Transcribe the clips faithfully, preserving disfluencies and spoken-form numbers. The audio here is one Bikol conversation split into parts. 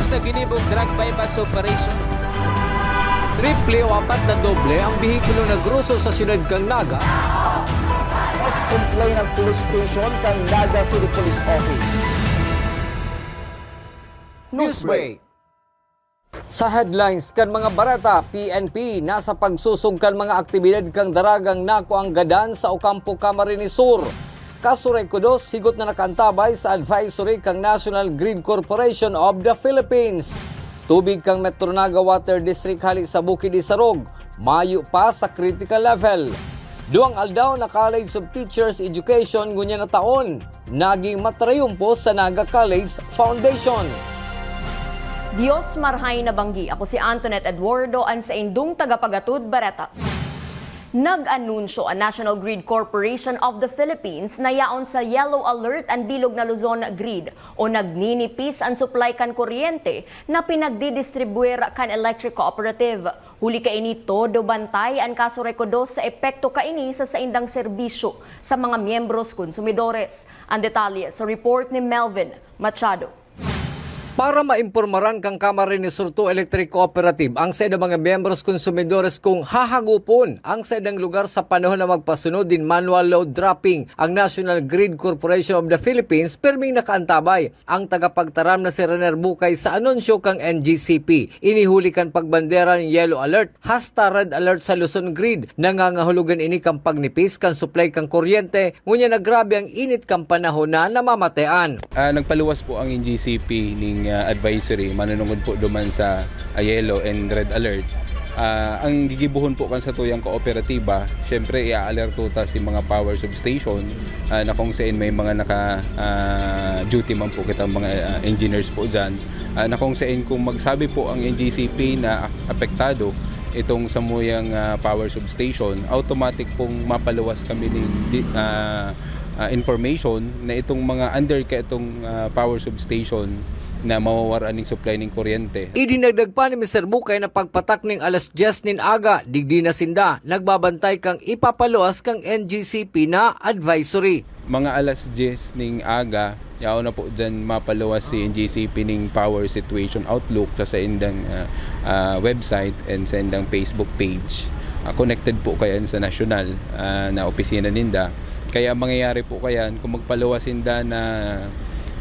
Sa ginibong drug buy-bust operation. Triple o apat na doble ang behikulo na groso sa siyudad kan Naga. Mas complain ang police station kan Naga City Police Office. Newsbreak. Sa headlines kan mga bareta, P N P nasa pagsusog kan mga aktibidad kan Daragang Naco Anggadan sa Ocampo, Camarines Sur. Kaso Recodos, higot na nakaantabay sa advisory kan National Grid Corporation of the Philippines. Tubig kan Metro Naga Water District hali sa Bukid Isarog, mayo pa sa critical level. Duwang aldaw na College of Teachers Education ngunyan na taon, naging matrayumpo sa Naga College Foundation. Dios marhay na banggi. Ako si Antoinette Eduardo, an saindong tagapagatod bareta. Nag-anunsyo an National Grid Corporation of the Philippines na yaon sa yellow alert an bilog na Luzon grid o nagninipis an supply kan kuryente na pinagdidistribuir kan electric cooperative. Huli kaini, todo bantay an kaso Recodos sa epekto kaini sa saindang serbisyo sa mga miyembros konsumidores. An detalye sa report ni Melvin Machado. Para maimpormaran kan Camarines Sur two Electric Cooperative ang saindang mga miyembros konsumidores kung hahagupon ang saindang lugar sa panahon na magpasunod nin manual load dropping ang National Grid Corporation of the Philippines, pirming nakaantabay ang tagapagtaram na si Rener Bukay sa anunsyo kan N G C P. Ini huli kan pagbandera nin yellow alert hasta red alert sa Luzon Grid. Nangangahulugan ini kan pagnipis kan supply kan kuryente, ngunyan na grabe ang init kan panahon na namamatean. Ah, nagpaluwas po ang N G C P ning, ah, advisory manunungod po duman sa, ah, yellow and red alert. Ah, ang gigibuhon po kan satuyang kooperatiba, syempre, iaalerto ta si mga power substation, ah, na kung sain may mga naka, ah, duty man po kitang mga, ah, engineers po diyan, ah, na kung sain kung magsabi po ang N G C P na apektado itong samuyang, ah, power substation, automatic pong mapaluwas kami ning di-, ah, ah, information na itong mga under kaitong, ah, power substation na mawawaran ning supply ning kuryente. Idinagdag pa ni Mister Bukay na pagpatak ning alas dyes nin aga, digdi na sinda nagbabantay kan ipapaluwas kan N G C P na advisory. Mga alas dyes ning aga, yaon na po diyan mapaluwas si N G C P ning power situation outlook sa saindang, ah, ah, website and saindang Facebook page. Ah, connected po kayan sa nasyonal, ah, na opisina ninda. Kaya ang mangyayari po kayan, kung magpaluwas sinda na,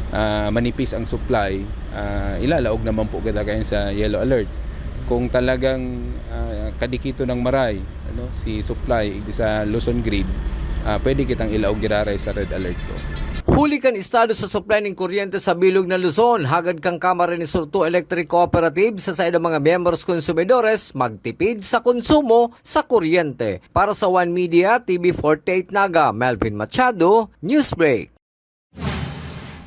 ah, manipis ang supply, ah, ilalaog naman po kita kayan sa yellow alert. Kung talagang, ah, kadikito ng maray, ano, si supply sa Luzon Grid, ah, pwede kitang ilaog giraray sa red alert po. Huli kan estado sa supply nin kuryente sa bilog na Luzon, hagad kan Camarines Sur two Electric Cooperative sa saindang mga miyembros konsumidores magtipid sa konsumo sa kuryente. Para sa One Media, T V forty-eight Naga, Melvin Machado, Newsbreak.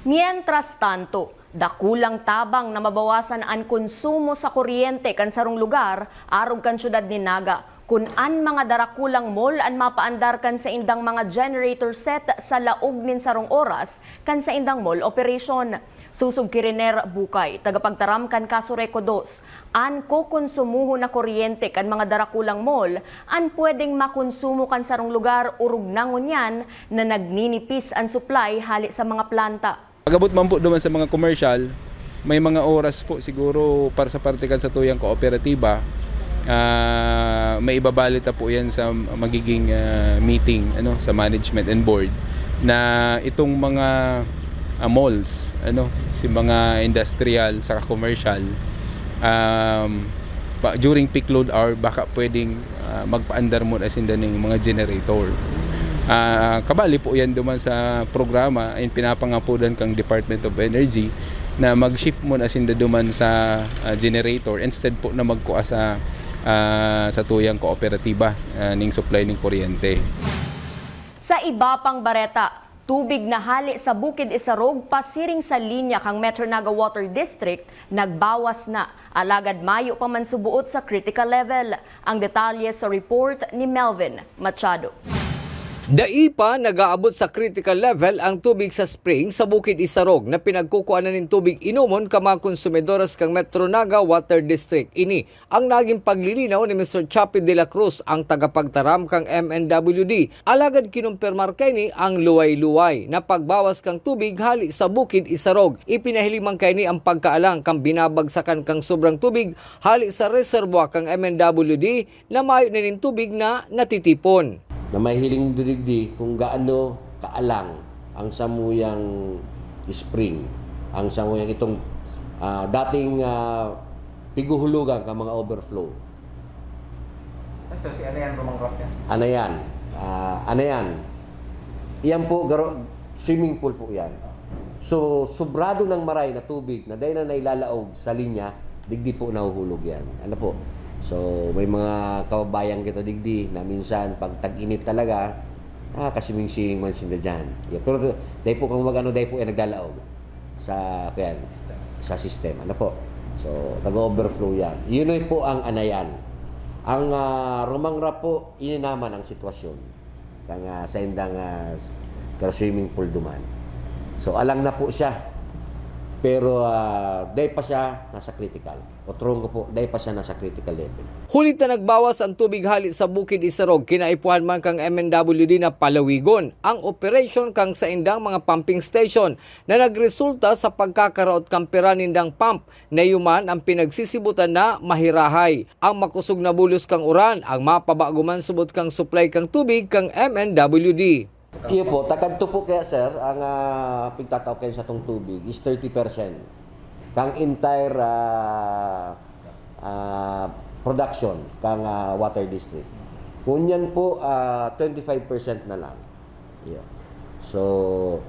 Mientras tanto, dakulang tabang na mabawasan an konsumo sa kuryente kan sarong lugar arog kan syudad nin Naga, kun an mga darakulang mall an mapaandar kan saindang mga generator set sa laog nin sarong oras kan saindang mall operation. Sosog ki Rener Bukay, tagapagtaram kan Kaso Recodos, an kokonsumohon na kuryente kan mga darakulang mall an pwedeng makonsumo kan sarong lugar orog na ngunyan na nagninipis an supply hale sa mga planta. Pag-abot man po duman sa mga commercial, may mga oras po siguro para sa parte kan satuyang kooperatiba, ah, maibabali ta po yan sa magiging, ah, meeting, ano, sa management and board, na itong mga, ah, malls, ano, si mga industrial saka commercial, um, pa, during peak load hour, baka pwedeng, ah, magpaandar muna sinda ning mga generator. Ah, kabali po yan duman sa programa, in pinapangapodan kang Department of Energy na mag-shift muna sinda duman sa, ah, generator instead po na magkua sa, ah, satuyang kooperatiba, ah, ning supply ning kuryente. Sa iba pang bareta, tubig na hale sa Bukid Isarog pasiring sa linya kan Metro Naga Water District nagbawas na, alagad mayo pa man subuot sa critical level. Ang detalye sa report ni Melvin Machado. Dai pa nag-aabot sa critical level ang tubig sa spring sa Bukid Isarog na pinagkukuanan nin tubig inomon kan mga konsumidores kan Metro Naga Water District. Ini ang nagin paglilinaw ni Mister Chappie de la Cruz, ang tagapagtaram kan M N W D. Alagad kinumpirmar kaini ang luway-luway na pagbawas kan tubig hali sa Bukid Isarog. Ipinahiling man kaini ang pagkaalang kan binabagsakan kan sobrang tubig hali sa reservoir kan M N W D na mayo na nin tubig na natitipon. Na mahiling digdi kung gaano kaalang ang samuyang spring, ang samuyang itong, ah, dating, ah, pighuhulugan kan mga overflow. So, si ano yan, Romangraf yan? Ano yan? Ah, ano yan? Yan po, garo-, swimming pool po yan. So, sobrado ng maray na tubig na dahil na nailalaog sa linya, digdi po nahuhulog yan. Ano po? So, may mga kababayan kita digdi na minsan pag tag-init talaga, ah, kasiwing-siwing man sinda dyan. Yeah, pero dahil po kung mag-ano, dahil po yan naglalaog sa, kuyan, sa system. Ano po? So, nag-overflow yan. Yun ay po ang anayan. Ang, ah, Romangraf po, ini naman ang sitwasyon. Kang, ah, sa indang, ah, kang swimming pool duman. So, alang na po siya. Pero, ah, dai pa siya nasa critical. Otrong ko po, dai pa siya nasa critical level. Huli ta nagbawas ang tubig hali sa Bukid Isarog, kinaipuhan man kang M N W D na palawigon ang operasyon kang saindang mga pumping station na nagresulta sa pagkakaraot kan pira nindang pump na iyo man ang pinagsisibutan na mahirahay. Ang makosog na bulos kang uran ang mapabago man subot kang supply kang tubig kang M N W D. Iyo po, takadto po kaya, sir, ang, ah, pigtatao kayo sa tong tubig is thirty percent kang entire, ah, ah, production kang, ah, water district. Ngunyan po, ah, twenty-five percent na lang. Yeah. So,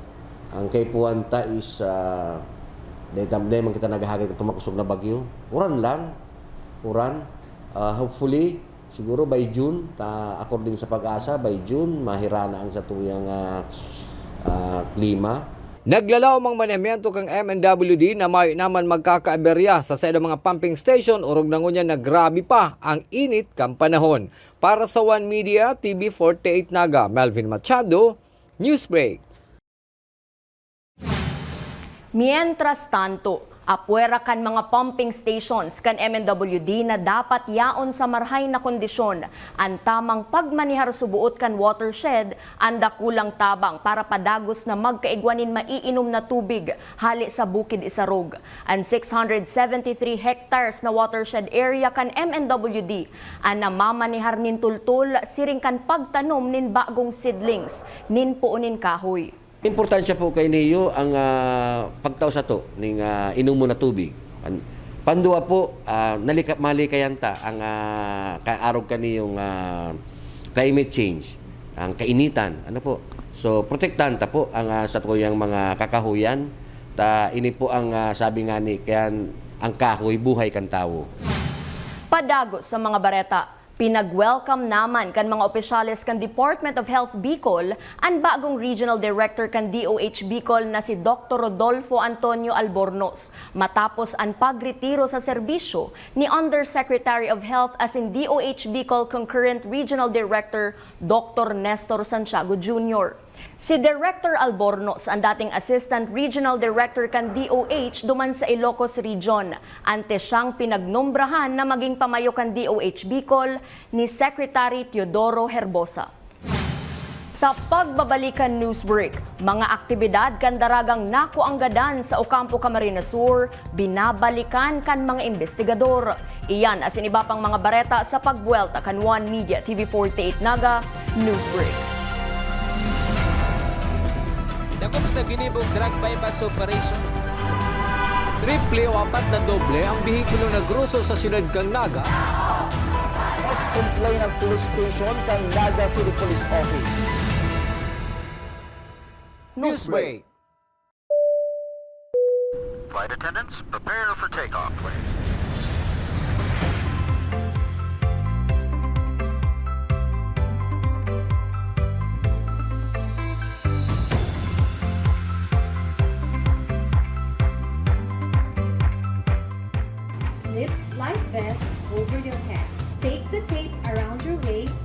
ang kaipuhan ta is, ah, dahil tam-, dahil man kita naghahagad itong makosog na bagyo, uran lang. Uran. Ah, hopefully, siguro by June, ta, according sa PAGASA, by June, mahira na ang satuyang, ah, ah, klima. Naglalaom ang manehmento kang M N W D na mayo naman magkakaaberya sa saindang mga pumping station, orog na ngunyan na grabe pa ang init kan panahon. Para sa One Media, T V forty-eight Naga, Melvin Machado, Newsbreak. Mientras tanto, apwera kan mga pumping stations kan M N W D na dapat yaon sa marhay na kondisyon, an tamang pagmanehar suboot kan watershed an dakulang tabang para padagos na magkaigwa nin maiinom na tubig hale sa Bukid Isarog. An six hundred seventy-three hectares na watershed area kan M N W D an namamanehar nin tultol siring kan pagtanom nin bagong seedlings nin poon nin kahoy. Importansya po kaini iyo ang, ah, pagtao sato ning, ah, inomon na tubig. Pan-, pandua po, ah, nalika-, malikayan ta ang, ah, kaarog kaniyong, ah, climate change, ang kainitan, ano po. So, protektahan ta po ang, ah, satuyang mga kakahoyan. Ta, ini po ang, ah, sabi nga ni, kaya ang kahoy, buhay kan tawo. Padagos sa mga bareta. Pinag-welcome naman kan mga opisyales kan Department of Health Bicol an bagong Regional Director kan D O H Bicol na si Doktor Rodolfo Antonio Albornoz, matapos an pagretiro sa serbisyo ni Undersecretary of Health asin D O H Bicol Concurrent Regional Director Doktor Nestor Santiago Junior. Si Director Albornoz, an dating Assistant Regional Director kan D O H duman sa Ilocos Region, antes siyang pinagnombrahan na maging pamayo kan D O H Bicol ni Secretary Teodoro Herbosa. Sa pagbabalik kan Newsbreak, mga aktibidad kan daragang nakuanggadan sa Ocampo, Camarines Sur, binabalikan kan mga imbestigador. Iyan asin iba pang mga bareta sa pagbuwelta kan One Media T V forty-eight Naga Newsbreak. Dakop sa ginibong drug buy-bust operation. Triple o apat na doble ang behikulo na groso sa siyudad kan Naga. Mas complain ang police station kan Naga City Police Office. Newsbreak. Flight attendants, prepare for takeoff, please. Slip life vest over your head. Take the tape around your waist.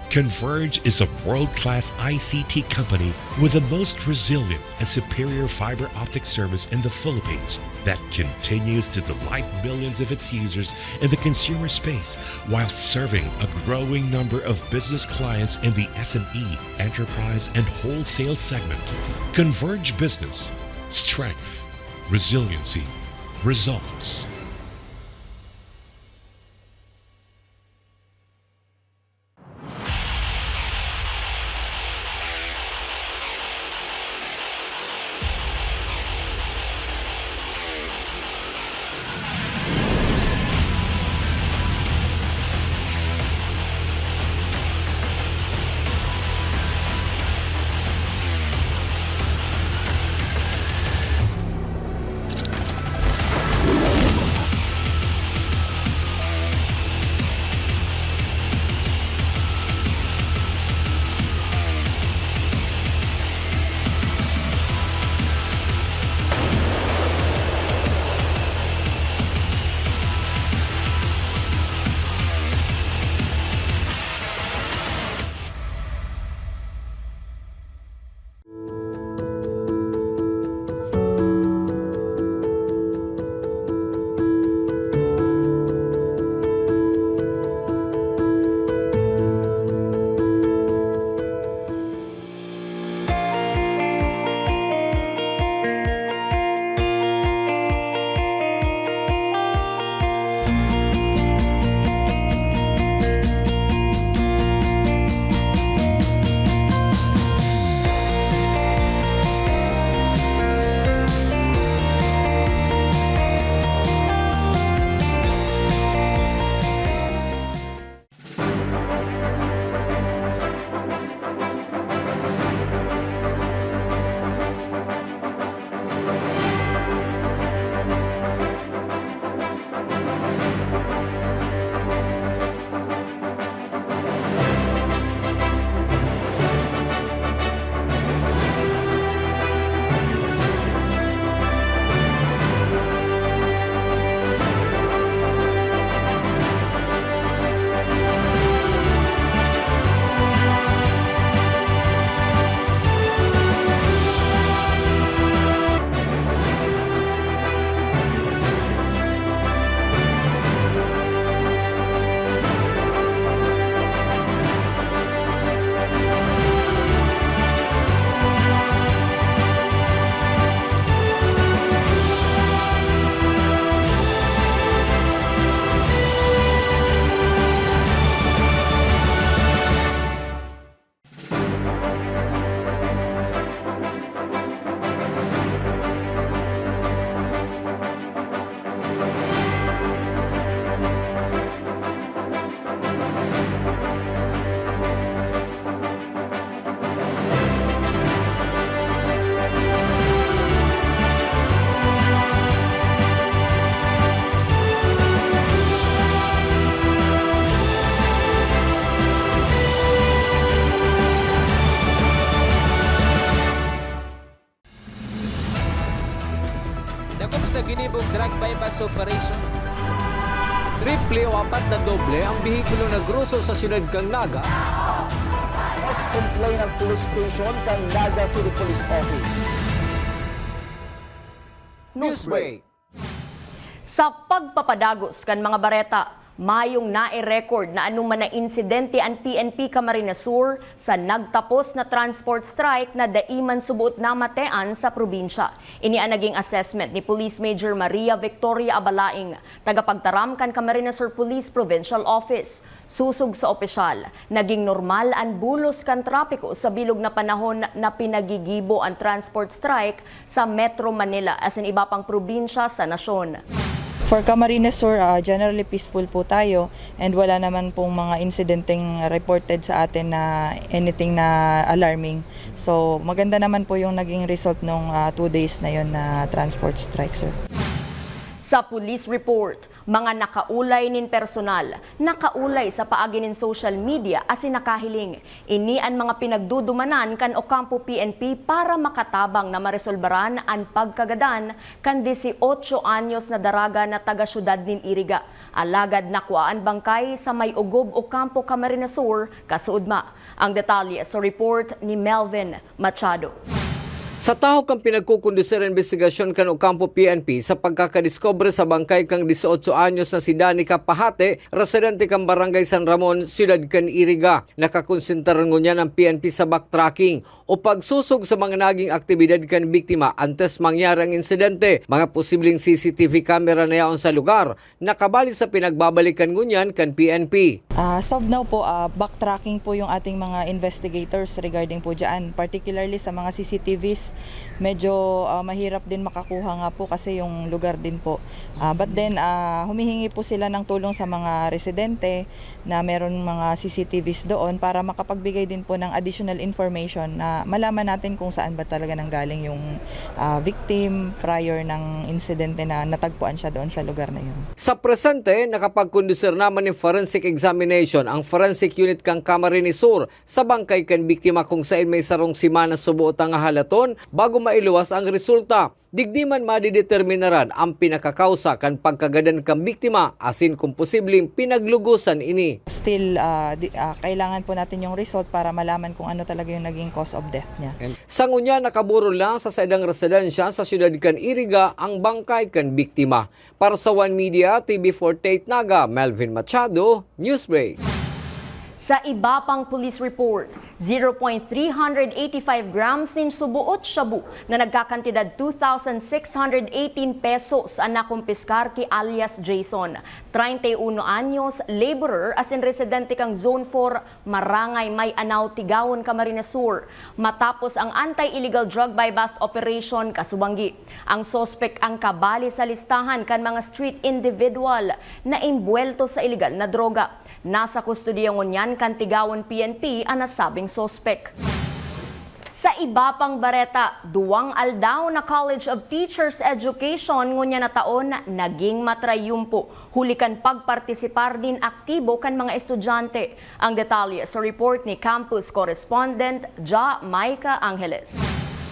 Converge is a world-class I C T company with the most resilient and superior fiber optic service in the Philippines that continues to delight millions of its users in the consumer space while serving a growing number of business clients in the S M E, enterprise, and wholesale segment. Converge Business. Strength. Resiliency. Results. Dakop sa ginibong drug buy-bust operation. Triple o apat na doble ang behikulo na groso sa siyudad kan Naga. Mas complain ang police station kan Naga City Police Office. Newsbreak. Sa pagpapadagos kan mga bareta, mayong nai-record na anoman na insidente an P N P Camarines Sur sa nagtapos na transport strike na dai man suboot namatean sa probinsya. Ini an naging assessment ni Police Major Maria Victoria Abalaing, tagapagtaram kan Camarines Sur Police Provincial Office. Sosog sa opisyal, naging normal an bulos kan trapiko sa bilog na panahon na pinagigibo an transport strike sa Metro Manila asin iba pang probinsya sa nasyon. For Camarines Sur, ah, generally peaceful po tayo and wala naman pong mga insidenteng reported sa atin na anything na alarming. So, maganda naman po yung naging result nung, ah, two days na yon na transport strike, sir. Sa police report, Mga nakaulay nin personal, nakaulay sa paagi nin social media asin nakahiling. Ini an mga pinagdudumanan kan Ocampo P N P para makatabang na maresolbaran an pagkagadan kan dieciocho anyos na daraga na taga-syudad nin Iriga. Alagad nakua an bangkay sa may Ugob, Ocampo, Camarines Sur, kasuodma. Ang detalye sa report ni Melvin Machado. Sa tahaw kan pinagkukondusir na imbestigasyon kan Ocampo P N P sa pagkakadiskubre sa bangkay kan dieciocho anyos na si Danica Pahate, residente kan Barangay San Ramon, siyudad kan Iriga, nakakonsentrar ngunyan ang P N P sa backtracking o pagsosog sa mga naging aktibidad kan biktima antes mangyari ang insidente. Mga posibleng C C T V camera na yaon sa lugar, nakabali sa pinagbabalikan ngunyan kan P N P. Ah, as of now po, ah, backtracking po yung ating mga investigators regarding po dyan, particularly sa mga C C T Vs. Medyo, ah, mahirap din makakuha nga po kasi yung lugar din po. Ah, but then, ah, humihingi po sila ng tulong sa mga residente na meron mga C C T Vs doon para makapagbigay din po ng additional information na malaman natin kung saan ba talaga nanggaling yung, ah, victim prior ng insidente na natagpuan siya doon sa lugar na yun. Sa presente, nakapagkondusir naman nin forensic examination ang forensic unit kan Camarines Sur sa bangkay kan biktima, kung saen may sarong semana suboot an hahalaton bago mailuwas ang resulta. Digdi man, madedeterminaran ang pinakakausa kan pagkagadan kan biktima asin kung posibleng pinaglugosan ini. Still, ah, di, ah, kailangan po natin yung result para malaman kung ano talaga yung naging cause of death niya. Sa ngunyan, nakaburol na sa saindang residensya sa siyudad kan Iriga ang bangkay kan biktima. Para sa One Media, T V forty-eight Naga, Melvin Machado, Newsbreak. Sa iba pang police report, zero point three hundred eighty-five grams nin suboot shabu na nagkakantidad two thousand six hundred eighteen pesos an nakumpiskar ki alias Jason, treinta y uno anyos, laborer asin residente kan Zone four, Marangay May Anao, Tigaon, Camarines Sur, matapos ang anti-illegal drug buy-bust operation kasubanggi. Ang suspek ang kabali sa listahan kan mga street individual na imbuwelto sa iligal na droga. Nasa kustodiya ngunyan kan Tigaon P N P an nasabing suspek. Sa iba pang bareta, duwang aldaw na College of Teachers Education ngunyan na taon naging matrayumpo huli kan pagpartisipar nin aktibo kan mga estudyante. Ang detalye sa report ni campus correspondent Ja Micah Angeles.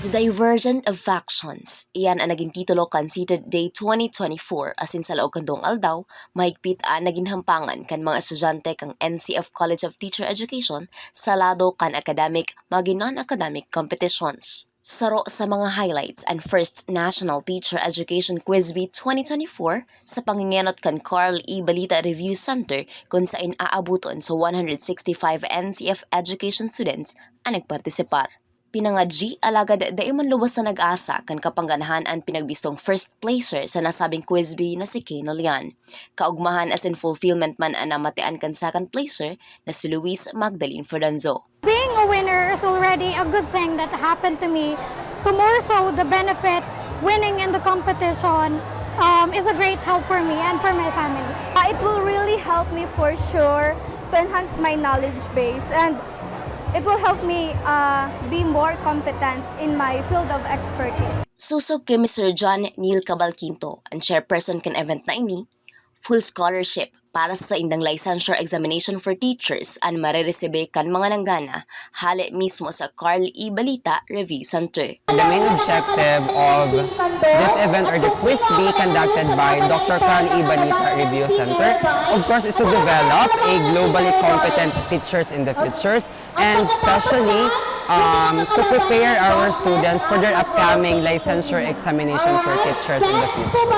Divergent of Factions, iyan an nagin titulo kan Seated Day twenty twenty-four, asin sa laog kan duwang aldaw, mahigpit an nagin hampangan kan mga estudyante kan N C F College of Teacher Education sa lado kan academic magin non-academic competitions. Saro sa mga highlights an First National Teacher Education Quiz Bee twenty twenty-four sa pangingenot kan Carl E. Balita Review Center, kun sain aaboton sa one hundred sixty-five N C F education students an nagpartisipar. Pinangadyi, alagad dai man lubos na nag-asa kan kapangganahan an pinagbistong first placer sa nasabing Quiz Bee na si Keno Lian. Kaugmahan asin fulfillment man an namatian kan second placer na si Luis Magdalene Ferdanzo. Being a winner is already a good thing that happened to me. So more so the benefit winning in the competition um, is a great help for me and for my family. Uh, it will really help me for sure to enhance my knowledge base, and it will help me uh, be more competent in my field of expertise. Susog kay Mister John Neil Cabalquinto, ang chairperson kan event na ini, full scholarship para sa saindang licensure examination for teachers an mareresibe kan mga nanggana hale mismo sa Carl E. Balita Review Center. The main objective of this event or the quiz bee conducted by Doctor Carl E. Balita Review Center, of course, is to develop a globally competent teachers in the futures, and especially um, to prepare our students for their upcoming licensure examination for teachers in the future.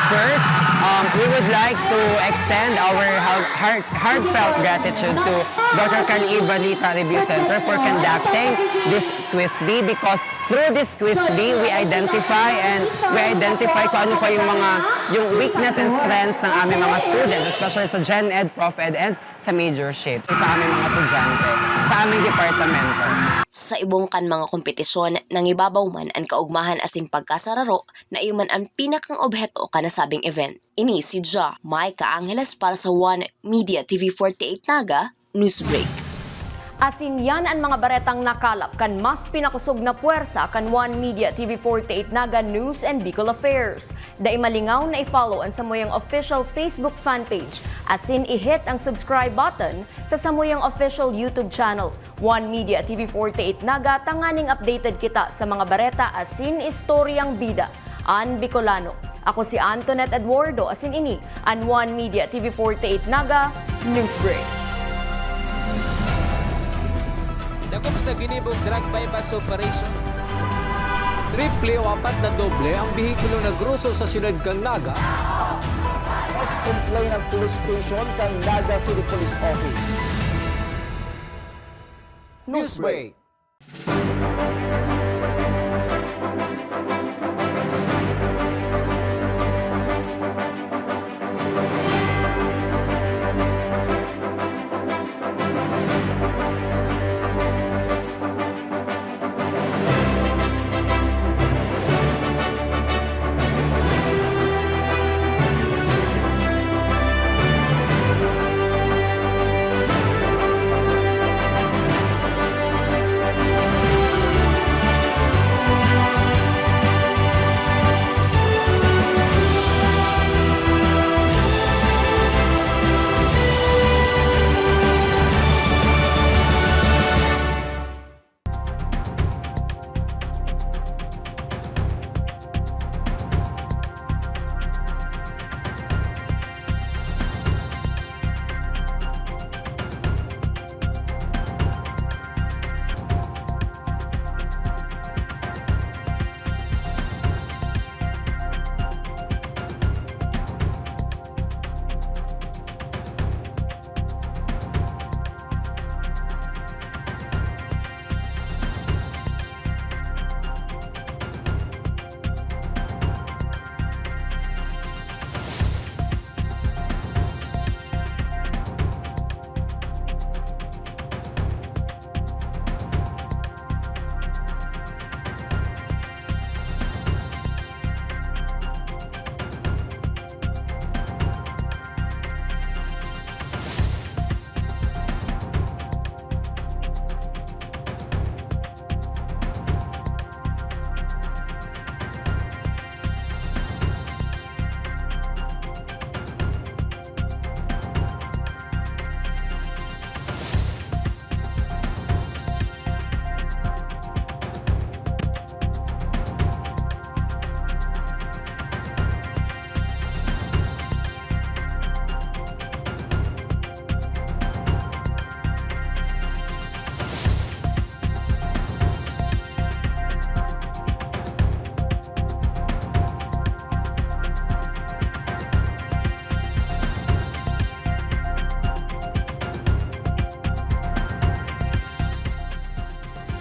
First, um, we would like to extend our heart, heartfelt gratitude to Doctor Carl E. Balita Review Center for conducting this quiz bee, because through this quiz bee, we identify and we identify kung ano pa yung mga yung weakness and strengths ng aming mga students, especially sa Gen Ed, Prof Ed, and sa majorship sa aming mga estudyante, sa aming departamento. Sa ibong kan mga kompetisyon, nangibabaw man an kaugmahan asin pagkasararo na iyo man an pinakang obheto kan nasabing event. Ini si Ja Micah Angeles para sa One Media T V forty-eight Naga, Newsbreak. Asin yan an mga baretang nakalap kan mas pinakosog na pwersa kan One Media T V forty-eight Naga News and Bicol Affairs. Dai malingaw na i-follow an samuyang official Facebook fan page, asin i-hit ang subscribe button sa samuyang official YouTube channel, One Media T V forty-eight Naga, tanganing updated kita sa mga bareta asin istoryang bida an Bicolano. Ako si Antoinette Eduardo, asin ini an One Media T V forty-eight Naga News Break. Dakop sa ginibong drug buy-bust operation. Triple o apat na doble ang behikulo na groso sa siyudad kan Naga. Mas complain ang police station kan Naga City Police Office. Newsbreak.